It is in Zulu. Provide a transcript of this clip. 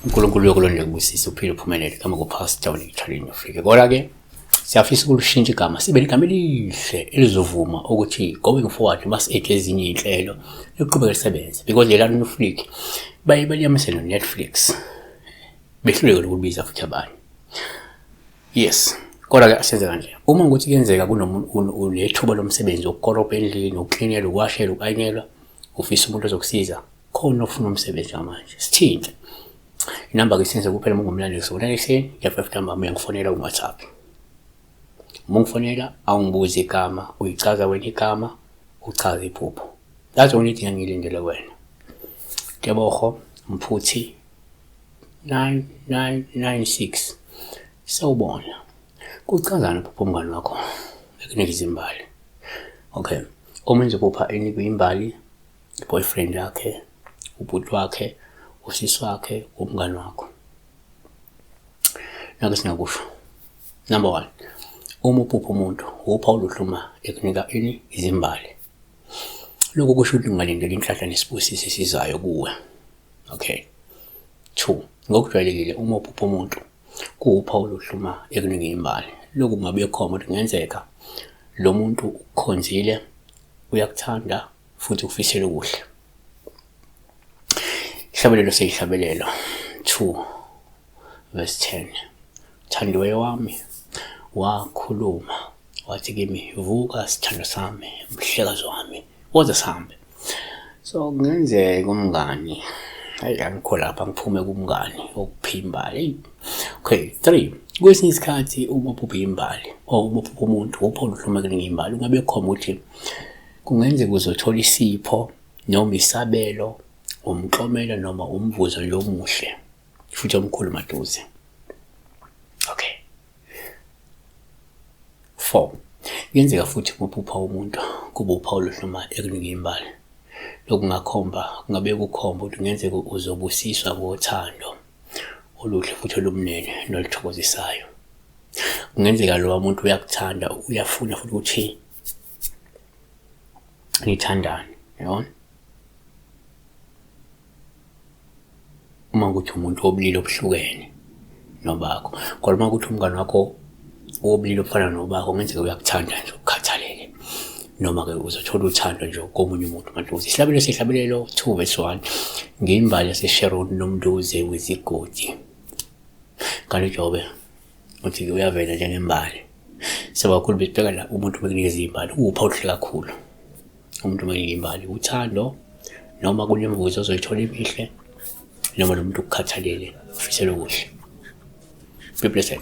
uNkulunkulu uyokulondla kubusisa uphile uphumelele kama kuPastor Unicharlie Afrika. Kodwa ke siyafisa ukulishintsha igama sibe ligama elihle elizovuma ukuthi going forward masi-edge ezinye iy'nhlelo liqhubeke lisebenze because lelana Netflix baye baliyamise no-Netflix behluleke ukulibiza futhi abanye. Yes, kodwa ke asenze kanje. Uma ukuthi kuyenzeka kunethuba lomsebenzi wokukorobha endlini, ukuklinela, ukuwashela, ukayinelwa, ufisa umuntu ozokusiza, khona ofuna umsebenzi manje. Sithinte. Inamba ke senze kuphela uma ungumlandeli kusukela ekuseni nge-5 ntambama uyangifonela ku-WhatsApp. Uma ungifonela awungibuzi igama, uyichaza wena igama, uchaze iphupho. That's the only thing engiyilindele wena. Tebogo Mphuthi 9996. Sawubona. Kuchazani uphupha umngani wakho ekunika izimbali? Okay. Omunye uphupha enikwe imbali boyfriend yakhe, ubhuti wakhe, usisi wakhe, umngani wakho. Nakho singakusho. Number 1. Uma uphupha umuntu, upha oluhluma ekunika ini izimbali. Lokhu kusho ukuthi ungalindela inhlanhla nesibusiso esizayo kuwe. Okay. 2. Ngokujwayelekile uma uphupha umuntu kuwupha oluhluma ekunika imbali. Lokhu kungabe khona ukuthi kungenzeka lo muntu ukukhonzile, uyakuthanda futhi ukufisela okuhle. Ihlabelelo seyihlabelelo 2 verse 10. Thandiweyo wami wakhuluma wathi kimi, vuka sithandwa sami, mhlekazi wami, woza sihambe. So kungenzeka umngani, hayi angikho lapha, ngiphume kumngani okupha imbali. Okay, 3. Kwesinye isikhathi uma uphupha imbali or uma uphupha umuntu upha oluhluma kuningi imbali, ungabe khomba ukuthi kungenzeka uzothola isipho noma isabelo, umklomelo noma umvuzo nje omuhle futhi omkhulu maduze. Okay. 4. Kuyenzeka futhi ukuphupha umuntu kube uphawu oluhluma ekunika imbali. Lokhu kungakhomba, kungabe kukhomba ukuthi kungenzeka uzobusiswa ngothando oluhle futhi olumnene noluthokozisayo. Kungenzeka lowa muntu uyakuthanda, uyafuna futhi ukuthi nithandane, yabona? Uma ukuthi umuntu wobulili obuhlukene nobakho, kodwa uma ukuthi umngani wakho wobulili obufana nobakho kungenzeka uyakuthanda nje, ukukhathalele, noma-ke uzothola uthando nje komunye umuntu maduze. Isihlabelelo sehlabelelo 2 verse 1. Ngiyimbali yaseSharon nomnduze wezigodi. Kanti uJobe uthi-ke uyavela njengembali. Sebakhulu besibheka la umuntu bekunikeza imbali, uwupha oluhle kakhulu. Umuntu bekunika imbali, uthando noma kunemvuzo ozoyithola emihle, noma lo muntu ukukhathalele, ufisela okuhle. Be blessed.